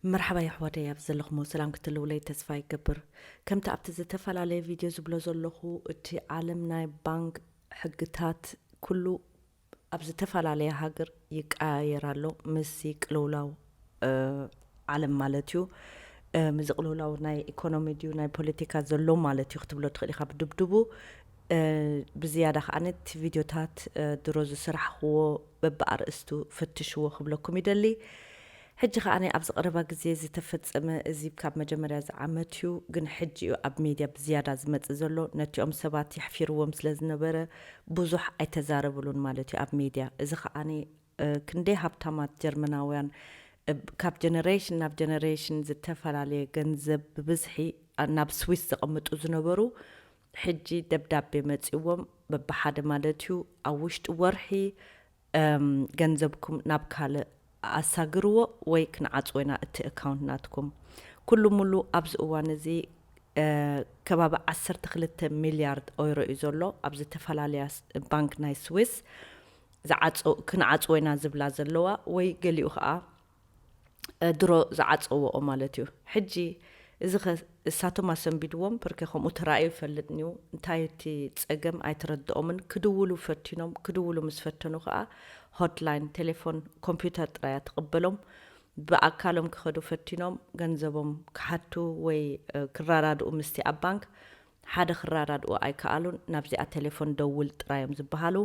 መርሓባ የሕዋተይ፣ ኣብ ዘለኹሞ ሰላም ክትልውለይ ተስፋ ይገብር። ከምቲ ኣብቲ ዝተፈላለየ ቪድዮ ዝብሎ ዘለኹ፣ እቲ ዓለም ናይ ባንክ ሕግታት ኩሉ ኣብ ዝተፈላለየ ሃገር ይቀያየር ኣሎ። ምስዚ ቅልውላው ዓለም ማለት እዩ። ምስዚ ቅልውላው ናይ ኢኮኖሚ ድዩ ናይ ፖለቲካ ዘሎ ማለት እዩ ክትብሎ ትኽእል ኢኻ ብድብድቡ። ብዝያዳ ከዓኒ እቲ ቪድዮታት ድሮ ዝስራሕኽዎ በብኣርእስቱ ፈትሽዎ ክብለኩም ይደሊ። ሕጂ ከዓኒ ኣብዚ ቀረባ ግዜ ዝተፈጸመ፣ እዚ ካብ መጀመርያ ዝዓመት እዩ፣ ግን ሕጂ እዩ ኣብ ሜድያ ብዝያዳ ዝመጽእ ዘሎ። ነቲኦም ሰባት የሕፊርዎም ስለ ዝነበረ ብዙሕ ኣይተዛረብሉን ማለት እዩ ኣብ ሜድያ። እዚ ከዓኒ ክንደይ ሃብታማት ጀርመናውያን ካብ ጀነሬሽን ናብ ጀነሬሽን ዝተፈላለየ ገንዘብ ብብዝሒ ናብ ስዊስ ዘቐምጡ ዝነበሩ፣ ሕጂ ደብዳቤ መጺዎም በብሓደ ማለት እዩ፣ ኣብ ውሽጢ ወርሒ ገንዘብኩም ናብ ካልእ ኣሳግርዎ ወይ ክንዓጽዎ ኢና እቲ ኣካውንት ናትኩም። ኩሉ ሙሉ ኣብዚ እዋን እዚ ከባቢ ዓሰርተ ክልተ ሚልያርድ ኦይሮ እዩ ዘሎ ኣብ ዝተፈላለያ ባንክ ናይ ስዊስ። ክንዓጽዎ ኢና ዝብላ ዘለዋ ወይ ገሊኡ ከዓ ድሮ ዝዓጸውኦ ማለት እዩ። ሕጂ እዚ ኸ እሳቶም ኣሰንቢድዎም፣ ፕርኬ ከምኡ ተራእዩ ይፈልጥ ንዩ። እንታይ እቲ ጸገም ኣይተረድኦምን። ክድውሉ ፈቲኖም፣ ክድውሉ ምስ ፈተኑ ከኣ ሆትላይን ቴሌፎን ኮምፒውተር ጥራይ እያ ትቕበሎም። ብኣካሎም ክኸዱ ፈቲኖም፣ ገንዘቦም ክሓቱ ወይ ክራዳድኡ ምስቲ ኣብ ባንክ ሓደ ክራዳድኡ ኣይከኣሉን። ናብዚኣ ቴሌፎን ደውል ጥራይ እዮም ዝበሃሉ።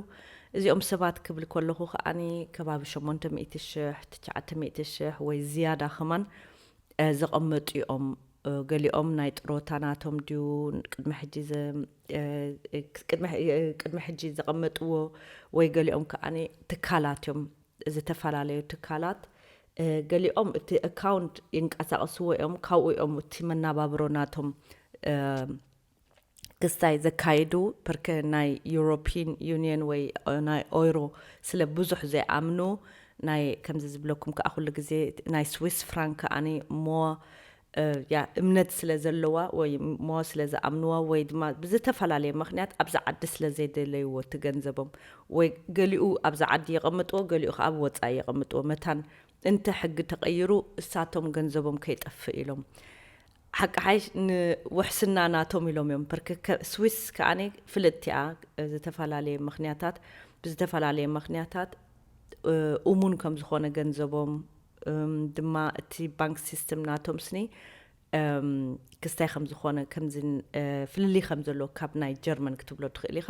እዚኦም ሰባት ክብል ከለኹ ከኣኒ ከባቢ ሸሞንተ ሚእቲ ሽሕ፣ ትሽዓተ ሚእቲ ሽሕ ወይ ዝያዳ ከማን ዘቐመጡ እዮም። ገሊኦም ናይ ጥሮታ ናቶም ድዩ ቅድሚ ሕጂ ዘ-፣ ቅድሚ ሕጂ ዘቐመጥዎ ወይ ገሊኦም ከኣኒ ትካላት እዮም፣ ዝተፈላለዩ ትካላት። ገሊኦም እቲ ኣካውንት ይንቀሳቐስዎ እዮም፣ ካብኡ እዮም እቲ መናባብሮ ናቶም ክስታይ ዘካይዱ። ፕርክ ናይ ዩሮፒን ዩኒየን ወይ ናይ ኦይሮ ስለ ብዙሕ ዘይኣምኑ፣ ናይ ከምዚ ዝብለኩም ከዓ ኩሉ ግዜ ናይ ስዊስ ፍራንክ ከኣኒ ሞ ያ እምነት ስለ ዘለዋ ወይ ሞ ስለ ዝኣምንዋ ወይ ድማ ብዝተፈላለየ ምክንያት ኣብዚ ዓዲ ስለ ዘይደለይዎ እቲ ገንዘቦም ወይ ገሊኡ ኣብዚ ዓዲ የቐምጥዎ፣ ገሊኡ ከዓ ኣብ ወፃኢ የቐምጥዎ። መታን እንተ ሕጊ ተቐይሩ እሳቶም ገንዘቦም ከይጠፍእ ኢሎም ሓቂ ሓይሽ ንውሕስና ናቶም ኢሎም እዮም። ፕርክ ስዊስ ከዓኒ ፍልጥቲኣ ዝተፈላለየ ምክንያታት ብዝተፈላለየ ምክንያታት እሙን ከም ዝኾነ ገንዘቦም ድማ እቲ ባንክ ሲስተም ናቶም ስኒ ክስታይ ከም ዝኾነ ከምዚ ፍልልይ ከም ዘሎ ካብ ናይ ጀርመን ክትብሎ ትኽእል ኢኻ።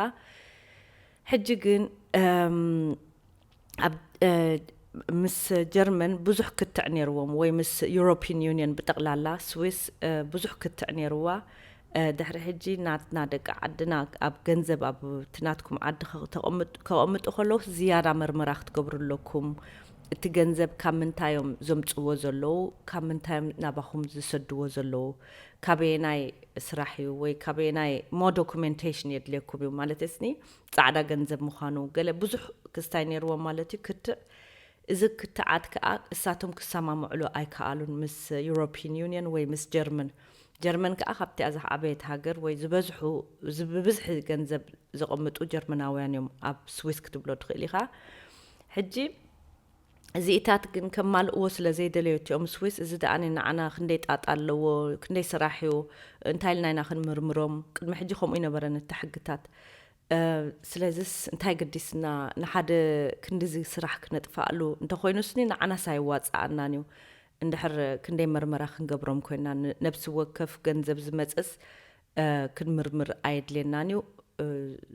ሕጂ ግን ኣብ ምስ ጀርመን ብዙሕ ክትዕ ነይርዎም ወይ ምስ ዩሮፒን ዩኒየን ብጠቕላላ ስዊስ ብዙሕ ክትዕ ነይርዋ። ድሕሪ ሕጂ ናትና ደቂ ዓድና ኣብ ገንዘብ ኣብ እቲ ናትኩም ዓዲ ከቐምጡ ከለዉ ዝያዳ መርመራ ክትገብሩ ኣለኩም። እቲ ገንዘብ ካብ ምንታይ እዮም ዘምፅዎ ዘለዉ፣ ካብ ምንታይ እዮም ናባኹም ዝሰድዎ ዘለዉ፣ ካበየናይ ስራሕ እዩ ወይ ካበየናይ ሞ ዶኩሜንቴሽን የድልየኩም እዩ ማለት ስኒ ፃዕዳ ገንዘብ ምዃኑ ገለ ብዙሕ ክስታይ ነይርዎም ማለት እዩ ክትዕ። እዚ ክትዓት ከዓ እሳቶም ክሰማምዕሉ ኣይከኣሉን ምስ ዩሮፒን ዩኒየን ወይ ምስ ጀርመን። ጀርመን ከዓ ካብቲኣ ዝዓበየት ሃገር ወይ ዝበዝሑ ብብዝሒ ገንዘብ ዘቐምጡ ጀርመናውያን እዮም ኣብ ስዊስ ክትብሎ ትኽእል ኢኻ። ሕጂ እዚኢታት ግን ከማልእዎ ስለ ዘይደለዩ እቲኦም ስዊስ፣ እዚ ደኣ ንዓና ክንደይ ጣጣ ኣለዎ፣ ክንደይ ስራሕ እዩ፣ እንታይ ኢልና ኢና ክንምርምሮም? ቅድሚ ሕጂ ከምኡ ይነበረን እቲ ሕግታት። ስለዚስ እንታይ ገዲስና ንሓደ ክንድዚ ስራሕ ክነጥፋኣሉ እንተኾይኑስኒ ንዓናስ ኣይዋፅኣናን እዩ። እንድሕር ክንደይ መርመራ ክንገብሮም ኮይና ነብሲ ወከፍ ገንዘብ ዝመፅስ ክንምርምር ኣየድልየናን እዩ።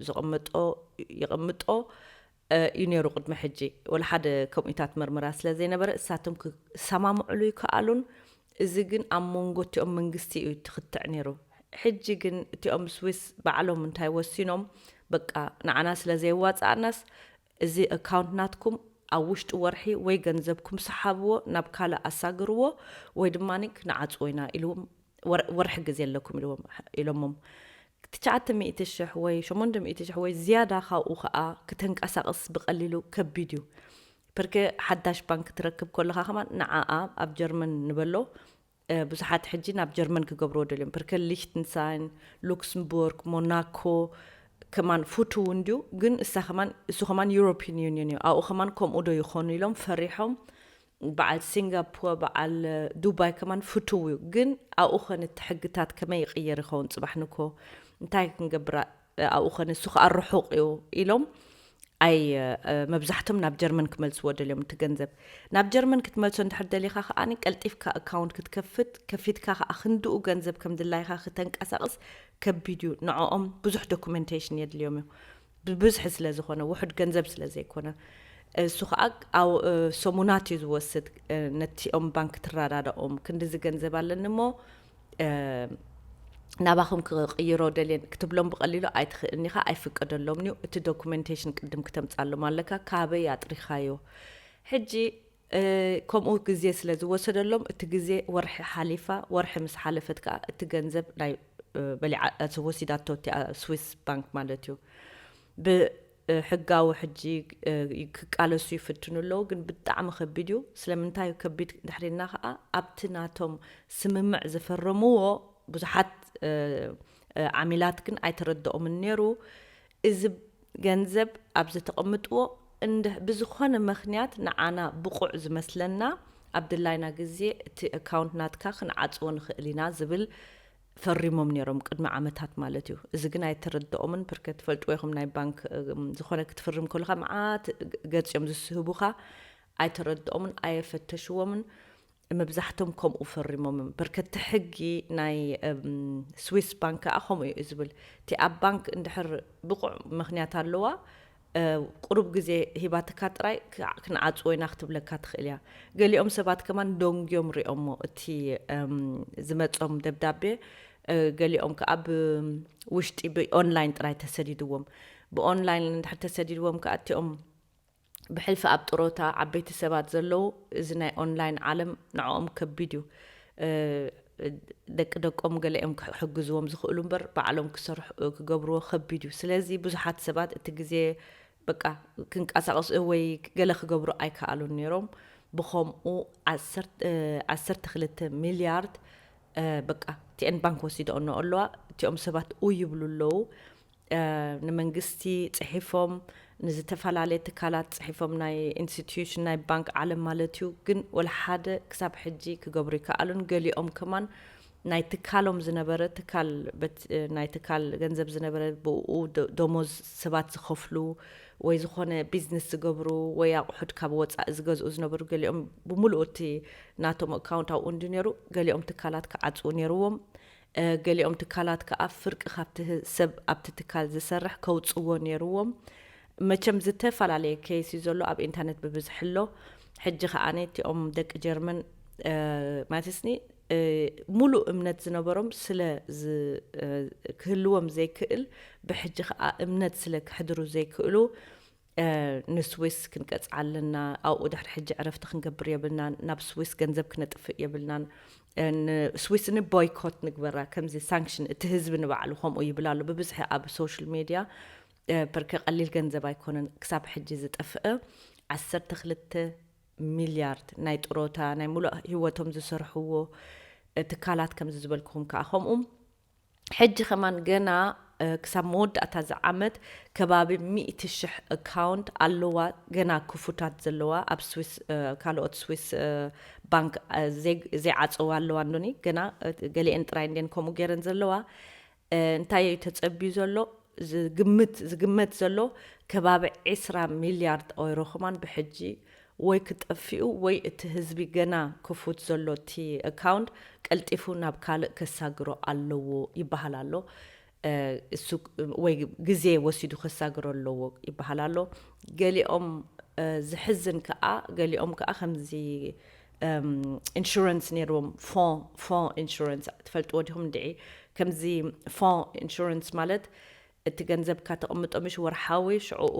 ዝቕምጦ ይቕምጦ እዩ ነይሩ ቅድሚ ሕጂ። ወላ ሓደ ከምኡታት መርመራ ስለ ዘይነበረ እሳቶም ክሰማምዕሉ ይከኣሉን። እዚ ግን ኣብ መንጎ እቲኦም መንግስቲ እዩ ትኽትዕ ነይሩ። ሕጂ ግን እቲኦም ስዊስ ባዕሎም እንታይ ወሲኖም፣ በቃ ንዓና ስለ ዘይዋፅኣናስ እዚ ኣካውንት ናትኩም ኣብ ውሽጢ ወርሒ ወይ ገንዘብኩም ሰሓብዎ ናብ ካልእ ኣሳግርዎ ወይ ድማ ክንዓፅዎ ኢና ኢልዎም። ወርሒ ግዜ ኣለኩም ኢልዎም ኢሎሞም። ትሽዓተ ሚእቲ ሽሕ ወይ ሸሞንተ ሚእቲ ሽሕ ወይ ዝያዳ ካብኡ ከዓ ክተንቀሳቕስ ብቐሊሉ ከቢድ እዩ። ፕርክ ሓዳሽ ባንክ ትረክብ ከለኻ ከማን ንዓኣ ኣብ ጀርመን ንበሎ ብዙሓት ሕጂ ናብ ጀርመን ክገብርዎ ደልዮም። ፕርክ ሊክትንሳይን፣ ሉክስምቡርግ፣ ሞናኮ ከማን ፉቱ እውን ድዩ ግን እሳ ከማን እሱ ከማን ዩሮፒን ዩኒየን እዩ። ኣብኡ ከማን ከምኡ ዶ ይኾኑ ኢሎም ፈሪሖም በዓል ሲንጋፖር፣ በዓል ዱባይ ከማን ፍቱው እዩ። ግን ኣብኡ ኸን እቲ ሕግታት ከመይ ይቕየር ይኸውን ጽባሕ ንኮ? እንታይ ክንገብር ኣብኡ ኸን እሱ ኸኣ ርሑቕ እዩ ኢሎም ኣይ መብዛሕቶም ናብ ጀርመን ክመልስዎ ደልዮም እቲ ገንዘብ። ናብ ጀርመን ክትመልሶ እንድሕር ደሊኻ ከኣ ቀልጢፍካ ኣካውንት ክትከፍት፣ ከፊትካ ከኣ ክንድኡ ገንዘብ ከም ድላይካ ክተንቀሳቕስ ከቢድ እዩ። ንዕኦም ብዙሕ ዶኩመንቴሽን የድልዮም እዩ። ብብዝሒ ስለ ዝኾነ፣ ውሑድ ገንዘብ ስለ ዘይኮነ፣ እሱ ኸኣ ኣብ ሰሙናት እዩ ዝወስድ። ነቲኦም ባንክ ትረዳዳኦም፣ ክንድዚ ገንዘብ ኣለኒ እሞ ናባኹም ክቕይሮ ደልየን ክትብሎም ብቐሊሉ ኣይትኽእልን ኢኻ፣ ኣይፍቀደሎምን እዩ። እቲ ዶኩመንቴሽን ቅድም ክተምጻሎም ኣለካ፣ ካበይ ኣጥሪኻዮ። ሕጂ ከምኡ ግዜ ስለ ዝወሰደሎም፣ እቲ ግዜ ወርሒ ሓሊፋ፣ ወርሒ ምስ ሓለፈት ከኣ እቲ ገንዘብ ናይ በሊዓ ወሲዳቶ እቲኣ ስዊስ ባንክ ማለት እዩ። ብሕጋዊ ሕጂ ክቃለሱ ይፍትኑ ኣለዉ፣ ግን ብጣዕሚ ከቢድ እዩ። ስለምንታይ እዩ ከቢድ እንድሕር ኢልና ከኣ፣ ኣብቲ ናቶም ስምምዕ ዝፈረምዎ ብዙሓት ዓሚላት ግን ኣይተረድኦምን ነይሩ። እዚ ገንዘብ ኣብዚ ተቐምጥዎ እንድሕ ብዝኾነ ምኽንያት ንዓና ብቑዕ ዝመስለና፣ ኣብ ድላይና ግዜ እቲ ኣካውንት ናትካ ክንዓጽዎ ንኽእል ኢና ዝብል ፈሪሞም ነይሮም ቅድሚ ዓመታት ማለት እዩ። እዚ ግን ኣይተረድኦምን። ብርከት ትፈልጥዎ ኢኹም፣ ናይ ባንክ ዝኾነ ክትፍርም ከለኻ መዓት ገጽ እዮም ዝስህቡኻ። ኣይተረድኦምን፣ ኣየፈተሽዎምን። መብዛሕቶም ከምኡ ፈሪሞም። በርከቲ ሕጊ ናይ ስዊስ ባንክ ከኣ ከምኡ እዩ ዝብል። እቲ ኣብ ባንክ እንድሕር ብቑዕ ምኽንያት ኣለዋ፣ ቁሩብ ግዜ ሂባትካ ጥራይ ክንዓጽዎ ኢና ክትብለካ ትኽእል እያ። ገሊኦም ሰባት ከማን ደንጉዮም ሪኦሞ እቲ ዝመጾም ደብዳቤ። ገሊኦም ከኣ ብውሽጢ ብኦንላይን ጥራይ ተሰዲድዎም። ብኦንላይን እንድሕር ተሰዲድዎም ከኣ እቲኦም ብሕልፊ ኣብ ጥሮታ ዓበይቲ ሰባት ዘለዉ፣ እዚ ናይ ኦንላይን ዓለም ንዕኦም ከቢድ እዩ። ደቂ ደቆም ገለ እዮም ክሕግዝዎም ዝኽእሉ እምበር፣ ባዕሎም ክሰርሑ ክገብርዎ ከቢድ እዩ። ስለዚ ብዙሓት ሰባት እቲ ግዜ በቃ ክንቀሳቐሱ ወይ ገለ ክገብሩ ኣይከኣሉን ነይሮም። ብኸምኡ ዓሰርተ ክልተ ሚልያርድ በቃ ቲኤን ባንክ ወሲደኦ ኣለዋ። እቲኦም ሰባት ኡ ይብሉ ኣለዉ። ንመንግስቲ ጽሒፎም፣ ንዝተፈላለየ ትካላት ጽሒፎም፣ ናይ ኢንስቲትዩሽን ናይ ባንክ ዓለም ማለት እዩ። ግን ወላ ሓደ ክሳብ ሕጂ ክገብሩ ይከኣሉን። ገሊኦም ከማን ናይ ትካሎም ዝነበረ ትካል ናይ ትካል ገንዘብ ዝነበረ ብኡ ደሞዝ ሰባት ዝኸፍሉ ወይ ዝኾነ ቢዝነስ ዝገብሩ ወይ ኣቑሑት ካብ ወፃኢ ዝገዝኡ ዝነበሩ፣ ገሊኦም ብምሉኡ እቲ ናቶም ኣካውንት ኣብኡ እንዲ ነይሩ፣ ገሊኦም ትካላት ክዓፅዉ ነይርዎም። ገሊኦም ትካላት ከኣ ፍርቂ ካብቲ ሰብ ኣብቲ ትካል ዝሰርሕ ከውፅዎ ነይርዎም። መቸም ዝተፈላለየ ኬስ እዩ ዘሎ፣ ኣብ ኢንተርነት ብብዝሒ ኣሎ። ሕጂ ከኣ ነቲኦም ደቂ ጀርመን ማለትስኒ ሙሉእ እምነት ዝነበሮም ስለ ክህልዎም ዘይክእል፣ ብሕጂ ከኣ እምነት ስለ ክሕድሩ ዘይክእሉ፣ ንስዊስ ክንቀጽዓ ኣለና፣ ኣብኡ ድሕሪ ሕጂ ዕረፍቲ ክንገብር የብልናን፣ ናብ ስዊስ ገንዘብ ክነጥፍእ የብልናን፣ ንስዊስ ንቦይኮት ንግበራ፣ ከምዚ ሳንክሽን፣ እቲ ህዝቢ ንባዕሉ ከምኡ ይብል ኣሎ ብብዝሒ ኣብ ሶሻል ሜድያ። ፐርከ ቀሊል ገንዘብ ኣይኮነን ክሳብ ሕጂ ዝጠፍአ። ዓሰርተ ክልተ ሚልያርድ ናይ ጥሮታ ናይ ሙሉእ ህይወቶም ዝሰርሕዎ ትካላት ከምዚ ዝበልኩኹም ከኣ ከምኡ። ሕጂ ከማን ገና ክሳብ መወዳእታ እዚ ዓመት ከባቢ ሚእቲ ሽሕ ኣካውንት ኣለዋ ገና ክፉታት ዘለዋ ኣብ ስዊስ፣ ካልኦት ስዊስ ባንክ ዘይዓፀዋ ኣለዋ እንዶኒ ገና ገሊአን ጥራይ እንድን ከምኡ ገይረን ዘለዋ። እንታይ እዩ ተጸብዩ ዘሎ? ዝግምት ዝግመት ዘሎ ከባቢ ዕስራ ሚልያርድ ኦይሮ ከማን ብሕጂ ወይ ክጠፍኡ ወይ እቲ ህዝቢ ገና ክፉት ዘሎ እቲ ኣካውንት ቀልጢፉ ናብ ካልእ ከሳግሮ ኣለዎ ይበሃል ኣሎ። እሱ ወይ ግዜ ወሲዱ ከሳግሮ ኣለዎ ይበሃል ኣሎ። ገሊኦም ዝሕዝን ከኣ ገሊኦም ከኣ ከምዚ ኢንሹረንስ ነይርዎም፣ ፎን ፎን ኢንሹረንስ ትፈልጥዎ ዲኹም? እንድዒ ከምዚ ፎን ኢንሹረንስ ማለት እቲ ገንዘብካ ተቐምጦ ምሽ ወርሓዊ ሽዕኡ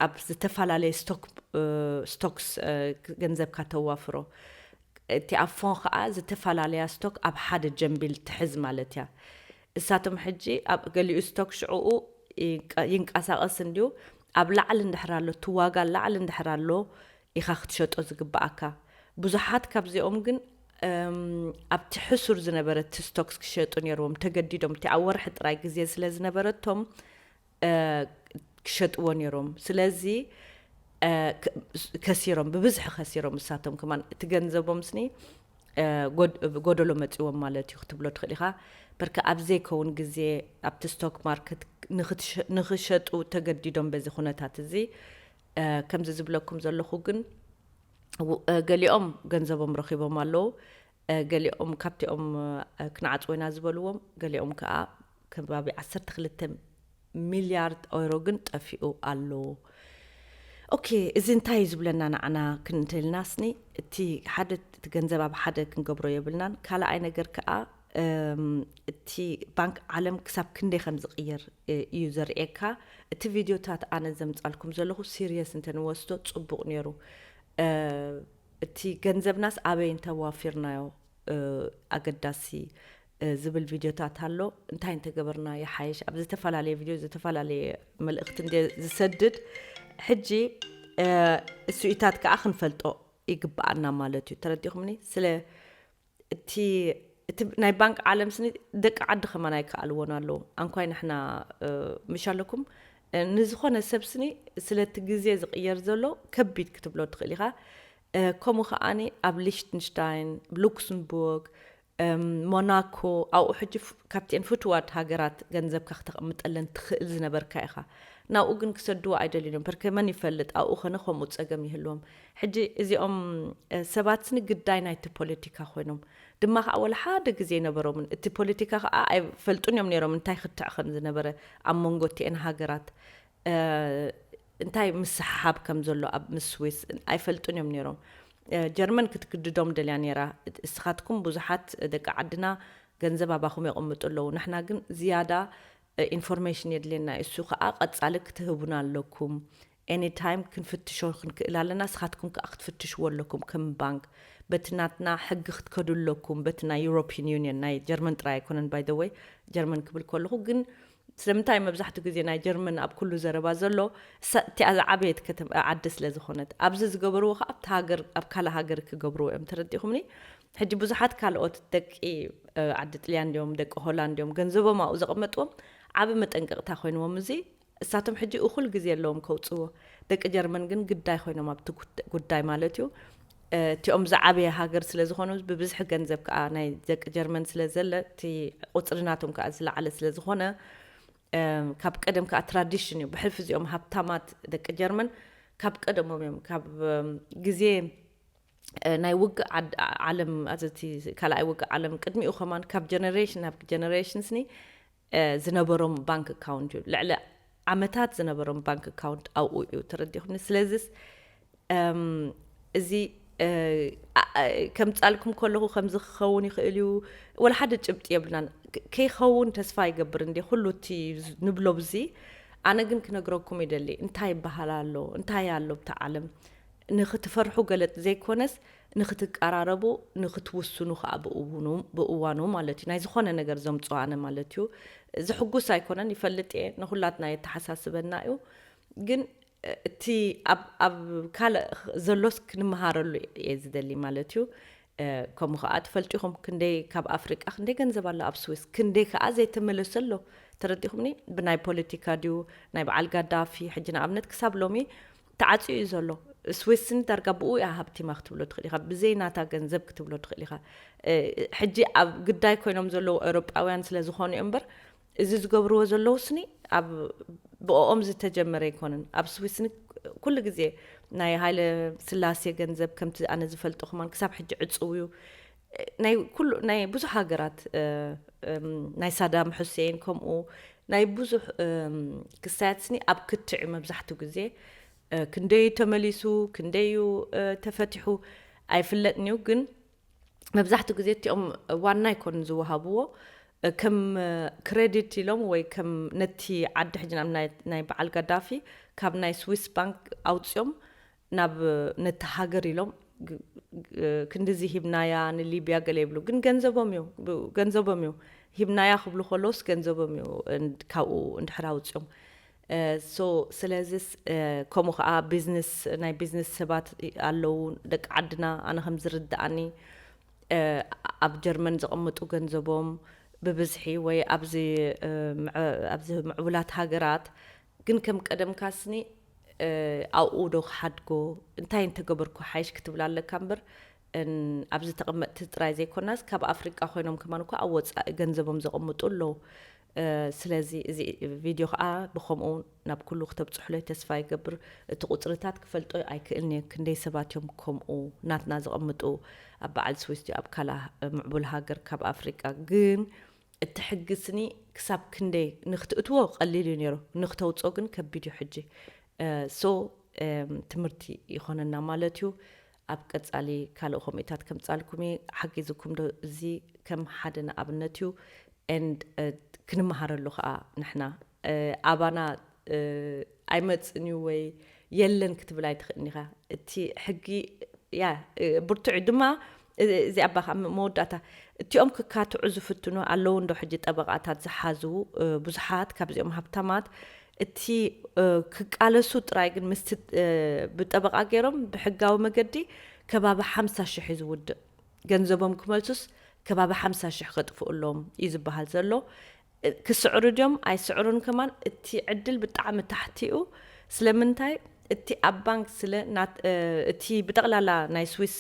ኣብ ዝተፈላለየ ስቶክ ስቶክስ ገንዘብካ ተዋፍሮ። እቲ ኣብ ፎን ከዓ ዝተፈላለያ ስቶክ ኣብ ሓደ ጀንቢል ትሕዝ ማለት እያ። እሳቶም ሕጂ ኣብ ገሊኡ ስቶክ ሽዕኡ ይንቀሳቐስ እንድዩ፣ ኣብ ላዕሊ እንድሕር ኣሎ እቲ ዋጋ ላዕሊ እንድሕር ኣሎ ኢኻ ክትሸጦ ዝግብኣካ። ብዙሓት ካብዚኦም ግን ኣብቲ ሕሱር ዝነበረ እቲ ስቶክስ ክሸጡ ነይርዎም ተገዲዶም፣ እቲ ኣብ ወርሒ ጥራይ ግዜ ስለ ዝነበረቶም ክሸጥዎ ነይሮም። ስለዚ ከሲሮም፣ ብብዝሒ ከሲሮም። እሳቶም ከማን እቲ ገንዘቦም ስኒ ጎደሎ መፅዎም ማለት እዩ ክትብሎ ትኽእል ኢኻ። በርከ ኣብ ዘይከውን ግዜ ኣብቲ ስቶክ ማርኬት ንኽሸጡ ተገዲዶም። በዚ ኩነታት እዚ ከምዚ ዝብለኩም ዘለኹ ግን፣ ገሊኦም ገንዘቦም ረኺቦም ኣለዉ። ገሊኦም ካብቲኦም ክንዓፅወ ኢና ዝበልዎም፣ ገሊኦም ከዓ ከባቢ ዓሰርተ ክልተ ሚልያርድ ኦይሮ ግን ጠፊኡ ኣሎ። ኦኬ፣ እዚ እንታይ እዩ ዝብለና ንዓና ክንተልና ስኒ? እቲ ሓደ፣ እቲ ገንዘብ ኣብ ሓደ ክንገብሮ የብልናን። ካልኣይ ነገር ከዓ እቲ ባንክ ዓለም ክሳብ ክንደይ ከም ዝቕየር እዩ ዘርእየካ። እቲ ቪድዮታት ኣነ ዘምፃልኩም ዘለኹ ሲሪየስ እንተንወስዶ ፅቡቕ ነይሩ። እቲ ገንዘብናስ ኣበይ እንተዋፊርናዮ ኣገዳሲ ዝብል ቪድዮታት ኣሎ። እንታይ እንተገበርና ይሓይሽ? ኣብ ዝተፈላለየ ቪድዮ ዝተፈላለየ መልእኽቲ እንደ ዝሰድድ፣ ሕጂ እሱኢታት ከዓ ክንፈልጦ ይግብኣና ማለት እዩ። ተረዲኹምኒ? ስለ እቲ ናይ ባንክ ዓለም ስኒ ደቂ ዓዲ ከማን ኣይከኣልዎን ኣለዉ። ኣንኳይ ንሕና ምሽ ኣለኩም ንዝኾነ ሰብ ስኒ ስለቲ ግዜ ዝቕየር ዘሎ ከቢድ ክትብሎ ትኽእል ኢኻ። ከምኡ ከዓኒ ኣብ ሊሽትንሽታይን፣ ሉክስምቡርግ፣ ሞናኮ፣ ኣብኡ ሕጂ ካብቲአን ፍትዋት ሃገራት ገንዘብካ ክተቐምጠለን ትኽእል ዝነበርካ ኢኻ። ናብኡ ግን ክሰድዎ ኣይደልዩን እዮም። ፐርከ መን ይፈልጥ ኣብኡ ኸነ ከምኡ ፀገም ይህልዎም። ሕጂ እዚኦም ሰባት ስኒ ግዳይ ናይቲ ፖለቲካ ኮይኖም ድማ ከዓ ወላ ሓደ ግዜ ይነበሮምን። እቲ ፖለቲካ ከዓ ኣይፈልጡን እዮም ነይሮም እንታይ ክትዕ ከም ዝነበረ ኣብ መንጎ እቲአን ሃገራት እንታይ ምስሕሓብ ከም ዘሎ ኣብ ምስ ስዊስ ኣይፈልጡን እዮም ነይሮም። ጀርመን ክትግድዶም ደልያ ነይራ። እስኻትኩም ብዙሓት ደቂ ዓድና ገንዘብ ኣባኹም የቕምጡ ኣለዉ፣ ንሕና ግን ዝያዳ ኢንፎርሜሽን የድልየና። እሱ ከዓ ቀፃሊ ክትህቡና ኣለኩም። ኤኒታይም ክንፍትሾ ክንክእል ኣለና፣ እስኻትኩም ከዓ ክትፍትሽዎ ኣለኩም ከም ባንክ። በቲ ናትና ሕጊ ክትከዱ ኣለኩም፣ በቲ ናይ ዩሮፒን ዩኒየን፣ ናይ ጀርመን ጥራይ ኣይኮነን ባይ ወይ። ጀርመን ክብል ከለኹ ግን ስለምንታይ መብዛሕትኡ ግዜ ናይ ጀርመን ኣብ ኩሉ ዘረባ ዘሎ እቲኣ ዝዓበየት ዓዲ ስለ ዝኾነት፣ ኣብዚ ዝገበርዎ ከዓ ኣብቲ ሃገር ኣብ ካልእ ሃገር ክገብርዎ እዮም። ተረዲኹምኒ? ሕጂ ብዙሓት ካልኦት ደቂ ዓዲ ጥልያን እንዲዮም፣ ደቂ ሆላንድ እዮም፣ ገንዘቦም ኣብኡ ዘቐመጥዎም ዓቢ መጠንቀቕታ ኮይንዎም። እዚ እሳቶም ሕጂ እኹል ግዜ ኣለዎም ከውፅዎ። ደቂ ጀርመን ግን ግዳይ ኮይኖም ኣብቲ ጉዳይ ማለት እዩ። እቲኦም ዝዓበየ ሃገር ስለ ዝኾኑ ብብዝሒ ገንዘብ ከዓ ናይ ደቂ ጀርመን ስለ ዘለ እቲ ቁፅሪ ናቶም ከዓ ዝለዓለ ስለ ዝኾነ ካብ ቀደም ከዓ ትራዲሽን እዩ። ብሕልፊ እዚኦም ሃብታማት ደቂ ጀርመን ካብ ቀደሞም እዮም። ካብ ግዜ ናይ ውግእ ዓለም ኣዘቲ ካልኣይ ውግእ ዓለም ቅድሚኡ ከማን ካብ ጀነሬሽን ናብ ጀነሬሽን ስኒ ዝነበሮም ባንክ ኣካውንት እዩ። ልዕሊ ዓመታት ዝነበሮም ባንክ ኣካውንት ኣብኡ እዩ። ተረዲኹኒ? ስለዚስ እዚ ከምፃልኩም ከለኹ ከምዚ ክኸውን ይኽእል እዩ፣ ወላ ሓደ ጭብጢ የብልናን። ከይኸውን ተስፋ ይገብር እንዲ ኩሉ እቲ ንብሎ ብዚ። ኣነ ግን ክነግረኩም ይደሊ እንታይ ይበሃል ኣሎ፣ እንታይ ኣሎ ብቲ ዓለም ንክትፈርሑ ገለጥ ዘይኮነስ ንክትቀራረቡ፣ ንክትውስኑ ከዓ ብእዋኑ ማለት እዩ። ናይ ዝኾነ ነገር ዘምፅኦ ኣነ ማለት እዩ። ዝሕጉስ ኣይኮነን ይፈልጥ እየ፣ ንኩላትና የተሓሳስበና እዩ። ግን እቲ ኣብ ካልእ ዘሎስ ክንመሃረሉ እየ ዝደሊ ማለት እዩ። ከምኡ ከዓ ትፈልጡ ኢኹም ክንደይ ካብ ኣፍሪቃ ክንደይ ገንዘብ ኣሎ ኣብ ስዊስ፣ ክንደይ ከዓ ዘይተመለሰ ኣሎ። ተረዲኹምኒ? ብናይ ፖለቲካ ድዩ ናይ በዓል ጋዳፊ ሕጂ ንኣብነት ክሳብ ሎሚ ተዓፅዩ እዩ ዘሎ። ስዊስን ዳርጋ ብኡ እያ ሃብቲማ ክትብሎ ትኽእል ኢኻ፣ ብዘይ ናታ ገንዘብ ክትብሎ ትኽእል ኢኻ። ሕጂ ኣብ ግዳይ ኮይኖም ዘለዉ ኤውሮጳውያን ስለ ዝኾኑ እዮም እምበር እዚ ዝገብርዎ ዘለዉ ስኒ ኣብ ብኦም ዝተጀመረ ኣይኮነን። ኣብ ስዊስኒ ኩሉ ግዜ ናይ ሃይለ ስላሴ ገንዘብ ከምቲ ኣነ ዝፈልጦ ከማን ክሳብ ሕጂ ዕፅው እዩ። ናይ ኩሉ ናይ ብዙሕ ሃገራት ናይ ሳዳም ሑሴን ከምኡ ናይ ብዙሕ ክስታያት ስኒ ኣብ ክትዕ መብዛሕትኡ ግዜ ክንደዩ ተመሊሱ ክንደዩ ተፈቲሑ ኣይፍለጥን እዩ ግን መብዛሕትኡ ግዜ እቲኦም ዋና ኣይኮኑን ዝወሃብዎ ከም ክሬዲት ኢሎም ወይ ከም ነቲ ዓዲ ሕጂ ናብ ናይ በዓል ጋዳፊ ካብ ናይ ስዊስ ባንክ ኣውፅኦም ናብ ነቲ ሃገር ኢሎም ክንድዚ ሂብናያ ንሊብያ ገለ ይብሉ ግን ገንዘቦም እዩ ገንዘቦም እዩ ሂብናያ ክብሉ ከለውስ ገንዘቦም እዩ ካብኡ እንድሕር ኣውፅኦም ሶ ስለዚስ ከምኡ ከዓ ቢዝነስ ናይ ቢዝነስ ሰባት ኣለዉ ደቂ ዓድና ኣነ ከም ዝርድኣኒ ኣብ ጀርመን ዘቐምጡ ገንዘቦም ብብዝሒ ወይ ኣብዚ ኣብዚ ምዕቡላት ሃገራት ግን ከም ቀደምካ ስኒ ኣብኡ ዶ ክሓድጎ፣ እንታይ እንተገበርኩ ሓይሽ ክትብል ኣለካ እምበር፣ ኣብዚ ተቐመጥቲ ጥራይ ዘይኮናስ ካብ ኣፍሪቃ ኮይኖም ከማን እኳ ኣብ ወፃኢ ገንዘቦም ዘቐምጡ ኣለዉ። ስለዚ እዚ ቪድዮ ከዓ ብከምኡ ናብ ኩሉ ክተብፅሕሎይ ተስፋ ይገብር። እቲ ቁፅርታት ክፈልጦ ኣይክእልን እየ፣ ክንደይ ሰባት እዮም ከምኡ ናትና ዘቐምጡ ኣብ በዓል ስዊስ ድዩ ኣብ ካላ ምዕቡል ሃገር ካብ ኣፍሪቃ። ግን እቲ ሕጊ ስኒ ክሳብ ክንደይ ንክትእትዎ ቀሊል እዩ ነይሩ፣ ንክተውፅኦ ግን ከቢድ እዩ ሕጂ። ሶ ትምህርቲ ይኾነና ማለት እዩ። ኣብ ቀፃሊ ካልእ ኮሜታት ከምፃልኩም እየ። ሓጊዝኩም ዶ? እዚ ከም ሓደ ንኣብነት እዩ። And ክንመሃረሉ ከዓ ንሕና ኣባና ኣይመፅን እዩ ወይ የለን ክትብል ኣይትኽእልን ኢኻ። እቲ ሕጊ ያ ብርቱዕ እዩ። ድማ እዚ ኣባ ከዓ መወዳእታ እቲኦም ክካትዑ ዝፍትኑ ኣለዉ እንዶ ሕጂ ጠበቃታት ዝሓዙ ብዙሓት ካብዚኦም ሃብታማት እቲ ክቃለሱ ጥራይ ግን ምስቲ ብጠበቃ ገይሮም ብሕጋዊ መገዲ ከባቢ ሓምሳ ሽሕ እዩ ዝውድእ። ገንዘቦም ክመልሱስ ከባቢ ሓምሳ ሽሕ ከጥፍኡ ኣለዎም እዩ ዝበሃል ዘሎ። ክስዕሩ ድዮም ኣይስዕሩን ከማን እቲ ዕድል ብጣዕሚ ታሕቲ እዩ። ስለምንታይ? እቲ ኣብ ባንክ ስለ እቲ ብጠቕላላ ናይ ስዊስ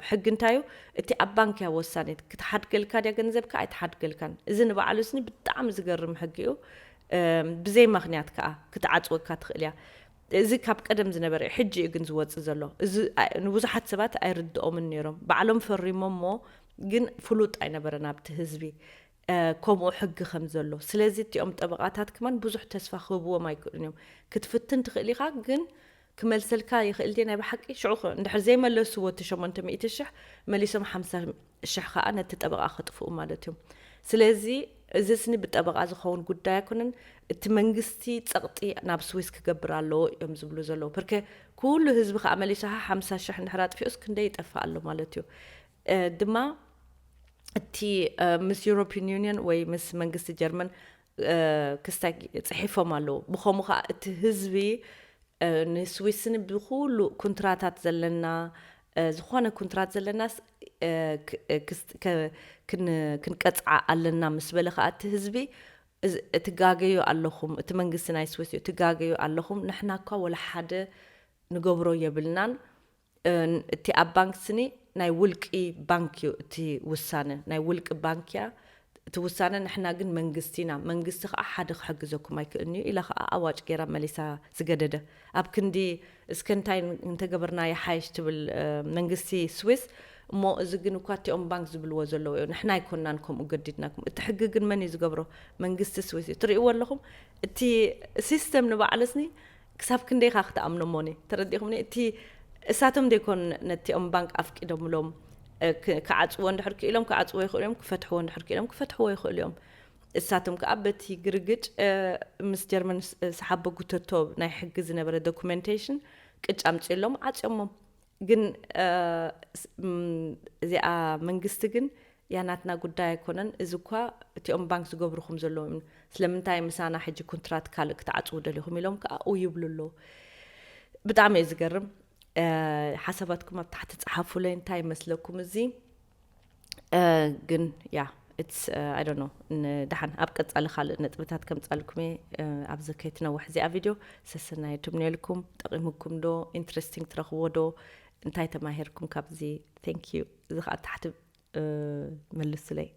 ሕጊ እንታይ እዩ? እቲ ኣብ ባንክ እያ ወሳኒት። ክትሓድገልካ ድያ ገንዘብካ ኣይትሓድገልካን። እዚ ንባዕሉ ስኒ ብጣዕሚ ዝገርም ሕጊ እዩ። ብዘይ ምኽንያት ከዓ ክትዓፅወካ ትኽእል እያ። እዚ ካብ ቀደም ዝነበረ እዩ፣ ሕጂ እዩ ግን ዝወፅእ ዘሎ። እዚ ንብዙሓት ሰባት ኣይርድኦምን ነይሮም። ባዕሎም ፈሪሞሞ ግን ፍሉጥ ኣይነበረን ኣብቲ ህዝቢ ከምኡ ሕጊ ከም ዘሎ። ስለዚ እቲኦም ጠበቃታት ከማን ብዙሕ ተስፋ ክህብዎም ኣይክእሉን እዮም። ክትፍትን ትኽእል ኢኻ፣ ግን ክመልሰልካ ይኽእል ድየ ናይ ብሓቂ? ሽዑ እንድሕር ዘይመለስዎ እቲ ሸሞንተ ሚእቲ ሽሕ መሊሶም ሓምሳ ሽሕ ከዓ ነቲ ጠበቃ ከጥፍኡ ማለት እዮም። ስለዚ እዚ ስኒ ብጠበቃ ዝኸውን ጉዳይ ኣይኮነን። እቲ መንግስቲ ፀቕጢ ናብ ስዊስ ክገብር ኣለዎ እዮም ዝብሉ ዘለዉ። ፐርከ ኩሉ ህዝቢ ከዓ መሊሱ ሓምሳ ሽሕ እንድሕር ኣጥፊኡስ ክንደይ ይጠፍእ ኣሎ ማለት እዩ። ድማ እቲ ምስ ዩሮፒን ዩኒየን ወይ ምስ መንግስቲ ጀርመን ክስታይ ፅሒፎም ኣለዉ። ብኸምኡ ከዓ እቲ ህዝቢ ንስዊስን ብኩሉ ኩንትራታት ዘለና ዝኾነ ኩንትራት ዘለናስ ክንቀፅዓ ኣለና ምስ በለ ከዓ እቲ ህዝቢ ትጋገዩ ኣለኹም፣ እቲ መንግስቲ ናይ ስዊስ እዩ፣ ትጋገዩ ኣለኹም፣ ንሕና እኳ ወላ ሓደ ንገብሮ የብልናን። እቲ ኣብ ባንክ ስኒ ናይ ውልቂ ባንክ እዩ እቲ ውሳነ፣ ናይ ውልቂ ባንክ እያ እቲ ውሳነ። ንሕና ግን መንግስቲ ኢና፣ መንግስቲ ከዓ ሓደ ክሕግዘኩም ኣይክእልን እዩ ኢላ ከዓ ኣዋጭ ገይራ መሊሳ ዝገደደ። ኣብ ክንዲ እስከ እንታይ እንተገበርና ይሓይሽ ትብል መንግስቲ ስዊስ፣ እሞ እዚ ግን እኳ እቲኦም ባንክ ዝብልዎ ዘለዉ እዩ፣ ንሕና ኣይኮናን ከምኡ ገዲድናኩም። እቲ ሕጊ ግን መን እዩ ዝገብሮ? መንግስቲ ስዊስ እዩ። ትርእይዎ ኣለኹም፣ እቲ ሲስተም ንባዕሉ ስኒ ክሳብ ክንደይካ ክትኣምኖሞኒ? ተረዲኹምኒ? እቲ እሳቶም ደይኮን ነቲኦም ባንክ ኣፍቂዶምሎም ክዓፅዎ እንድሕር ክኢሎም ክዓፅዎ ይኽእሉ እዮም፣ ክፈትሕዎ እንድሕር ክኢሎም ክፈትሕዎ ይኽእሉ እዮም። እሳቶም ከዓ በቲ ግርግጭ ምስ ጀርመን ዝሓበጉተቶ ናይ ሕጊ ዝነበረ ዶኩመንቴሽን ቅጭ ኣምፅእሎም ዓፅዮሞም። ግን እዚኣ መንግስቲ ግን ያ ናትና ጉዳይ ኣይኮነን፣ እዚ እኳ እቲኦም ባንክ ዝገብርኹም ዘለዎም፣ ስለምንታይ ምሳና ሕጂ ኩንትራት ካልእ ክትዓፅዉ ደሊኹም ኢሎም ከዓ ኡ ይብሉ ኣለዉ። ብጣዕሚ እዩ ዝገርም። ሓሳባትኩም ኣብ ታሕቲ ፀሓፉለይ፣ እንታይ ይመስለኩም እዚ? ግን ያ it's I don't know። ንደሓን ኣብ ቀፃሊ ካልእ ነጥብታት ከምፃልኩም እየ። ኣብዚ ከይትነውሕ እዚኣ ቪድዮ ሰሰናየቱም ነልኩም። ጠቂሙኩም ዶ? ኢንትረስቲንግ ትረኽቦ ዶ? እንታይ ተማሂርኩም ካብዚ? Thank you። እዚ ከዓ ታሕቲ መልሱለይ።